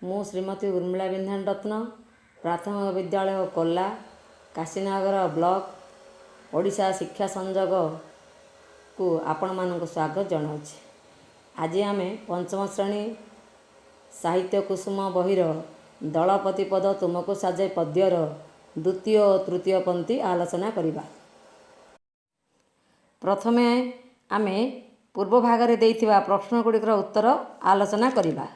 ମୁଁ ଶ୍ରୀମତୀ ଉର୍ମିଳା ବିନ୍ଧାଣି ରତ୍ନ, ପ୍ରାଥମିକ ବିଦ୍ୟାଳୟ କୋଲା, କାଶୀନଗର ବ୍ଲକ, ଓଡ଼ିଶା ଶିକ୍ଷା ସଂଯୋଗକୁ ଆପଣମାନଙ୍କୁ ସ୍ୱାଗତ ଜଣାଉଛି। ଆଜି ଆମେ ପଞ୍ଚମ ଶ୍ରେଣୀ ସାହିତ୍ୟ କୁସୁମ ବହିର ଦଳପତି ପଦ ତୁମକୁ ସାଜେ ପଦ୍ୟର ଦ୍ୱିତୀୟ ଓ ତୃତୀୟ ପଂକ୍ତି ଆଲୋଚନା କରିବା। ପ୍ରଥମେ ଆମେ ପୂର୍ବ ଭାଗରେ ଦେଇଥିବା ପ୍ରଶ୍ନଗୁଡ଼ିକର ଉତ୍ତର ଆଲୋଚନା କରିବା।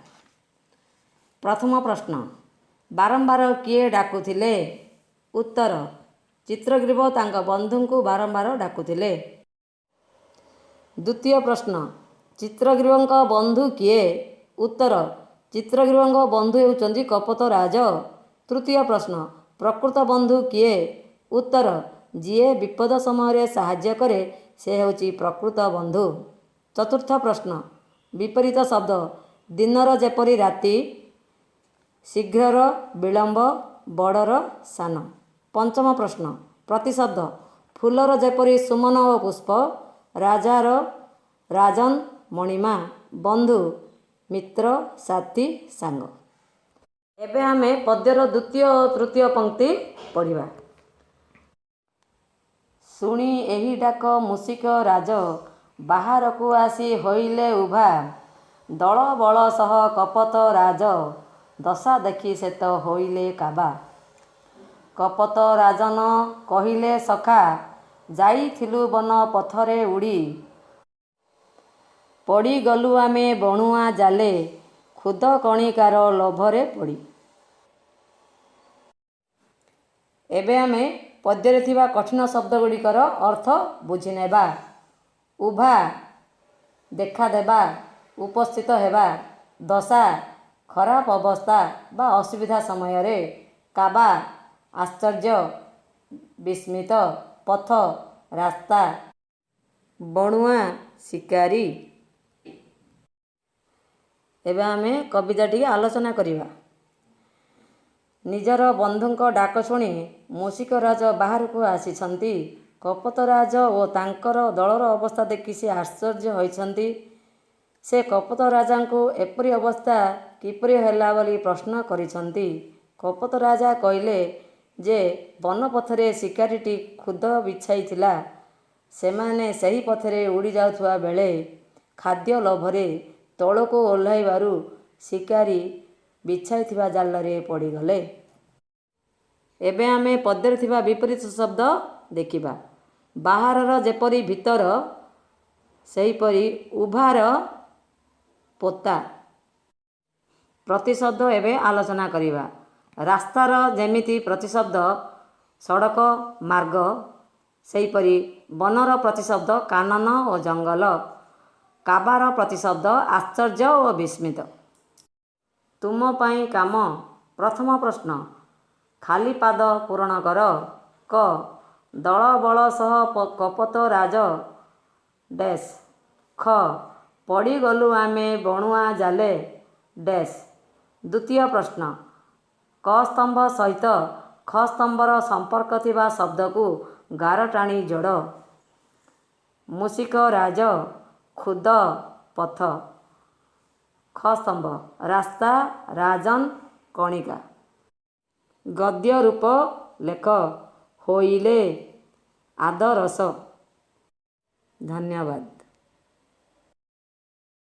ପ୍ରଥମ ପ୍ରଶ୍ନ, ବାରମ୍ବାର କିଏ ଡାକୁଥିଲେ? ଉତ୍ତର, ଚିତ୍ରଗ୍ରୀବ ତାଙ୍କ ବନ୍ଧୁଙ୍କୁ ବାରମ୍ବାର ଡାକୁଥିଲେ। ଦ୍ୱିତୀୟ ପ୍ରଶ୍ନ, ଚିତ୍ରଗ୍ରୀବଙ୍କ ବନ୍ଧୁ କିଏ? ଉତ୍ତର, ଚିତ୍ରଗ୍ରୀବଙ୍କ ବନ୍ଧୁ ହେଉଛନ୍ତି କପୋତରାଜ। ତୃତୀୟ ପ୍ରଶ୍ନ, ପ୍ରକୃତ ବନ୍ଧୁ କିଏ? ଉତ୍ତର, ଯିଏ ବିପଦ ସମୟରେ ସାହାଯ୍ୟ କରେ ସେ ହେଉଛି ପ୍ରକୃତ ବନ୍ଧୁ। ଚତୁର୍ଥ ପ୍ରଶ୍ନ, ବିପରୀତ ଶବ୍ଦ ଦିନର ଯେପରି ରାତି, ଶୀଘ୍ରର ବିଳମ୍ବ, ବଡ଼ର ସାନ। ପଞ୍ଚମ ପ୍ରଶ୍ନ, ପ୍ରତିଶବ୍ଦ ଫୁଲର ଯେପରି ସୁମନ ଓ ପୁଷ୍ପ, ରାଜାର ରାଜନ ମଣିମା, ବନ୍ଧୁ ମିତ୍ର ସାଥୀ ସାଙ୍ଗ। ଏବେ ଆମେ ପଦ୍ୟର ଦ୍ୱିତୀୟ ଓ ତୃତୀୟ ପଂକ୍ତି ପଢ଼ିବା। ଶୁଣି ଏହି ଡାକ ମୂଷିକ ରାଜ ବାହାରକୁ ଆସି ହୋଇଲେ ଉଭା। ଦଳ ବଳ ସହ କପୋତ ରାଜ ଦଶା ଦେଖି ସେ ତ ହୋଇଲେ କାବା। କପୋତ ରାଜନ କହିଲେ, ସଖା, ଯାଇଥିଲୁ ବନ ପଥରେ ଉଡ଼ି। ପଡ଼ିଗଲୁ ଆମେ ବଣୁଆ ଜାଲେ ଖୁଦ କଣିକାର ଲୋଭରେ ପଡ଼ି। ଏବେ ଆମେ ପଦ୍ୟରେ ଥିବା କଠିନ ଶବ୍ଦଗୁଡ଼ିକର ଅର୍ଥ ବୁଝିନେବା। ଉଭା, ଦେଖାଦେବା, ଉପସ୍ଥିତ ହେବା। ଦଶା, ଖରାପ ଅବସ୍ଥା ବା ଅସୁବିଧା ସମୟରେ। କାବା, ଆଶ୍ଚର୍ଯ୍ୟ, ବିସ୍ମିତ। ପଥ, ରାସ୍ତା। ବଣୁଆ, ଶିକାରୀ। ଏବେ ଆମେ କବିତା ଟିକେ ଆଲୋଚନା କରିବା। ନିଜର ବନ୍ଧୁଙ୍କ ଡାକ ଶୁଣି ମୂଷିକରାଜ ବାହାରକୁ ଆସିଛନ୍ତି। କପୋତରାଜ ଓ ତାଙ୍କର ଦଳର ଅବସ୍ଥା ଦେଖି ସେ ଆଶ୍ଚର୍ଯ୍ୟ ହୋଇଛନ୍ତି। ସେ କପୋତ ରାଜାଙ୍କୁ ଏପରି ଅବସ୍ଥା କିପରି ହେଲା ବୋଲି ପ୍ରଶ୍ନ କରିଛନ୍ତି। କପୋତ ରାଜା କହିଲେ ଯେ ବନପଥରେ ଶିକାରୀଟି ଖୁଦ ବିଛାଇଥିଲା। ସେମାନେ ସେହି ପଥରେ ଉଡ଼ି ଯାଉଥିବା ବେଳେ ଖାଦ୍ୟ ଲୋଭରେ ତଳକୁ ଓହ୍ଲାଇବାରୁ ଶିକାରୀ ବିଛାଇଥିବା ଜାଲରେ ପଡ଼ିଗଲେ। ଏବେ ଆମେ ପଦ୍ୟରେ ଥିବା ବିପରୀତ ଶବ୍ଦ ଦେଖିବା। ବାହାରର ଯେପରି ଭିତର, ସେହିପରି ଉଭାର ପୋତା। ପ୍ରତିଶବ୍ଦ ଏବେ ଆଲୋଚନା କରିବା। ରାସ୍ତାର ଯେମିତି ପ୍ରତିଶବ୍ଦ ସଡ଼କ, ମାର୍ଗ, ସେହିପରି ବନର ପ୍ରତିଶବ୍ଦ କାନନ ଓ ଜଙ୍ଗଲ। କାବାର ପ୍ରତିଶବ୍ଦ ଆଶ୍ଚର୍ଯ୍ୟ ଓ ବିସ୍ମିତ। ତୁମ ପାଇଁ କାମ। ପ୍ରଥମ ପ୍ରଶ୍ନ, ଖାଲି ପାଦ ପୂରଣ କର। କ, ଦଳ ବଳ ସହ କପୋତ ରାଜ ଡ୍ୟାସ୍। ଖ, ପଡ଼ିଗଲୁ ଆମେ ବଣୁଆ ଜାଲେ ଡ୍ୟାସ୍। ଦ୍ୱିତୀୟ ପ୍ରଶ୍ନ, କ ସ୍ତମ୍ଭ ସହିତ ଖ ସ୍ତମ୍ଭର ସମ୍ପର୍କ ଥିବା ଶବ୍ଦକୁ ଗାର ଟାଣି ଯୋଡ଼। ମୂଷିକ ରାଜ, ଖୁଦ, ପଥ। ଖ ସ୍ତମ୍ଭ, ରାସ୍ତା, ରାଜନ, କଣିକା। ଗଦ୍ୟ ରୂପ ଲେଖ। ହୋଇଲେ, ଆଦରଶ। ଧନ୍ୟବାଦ।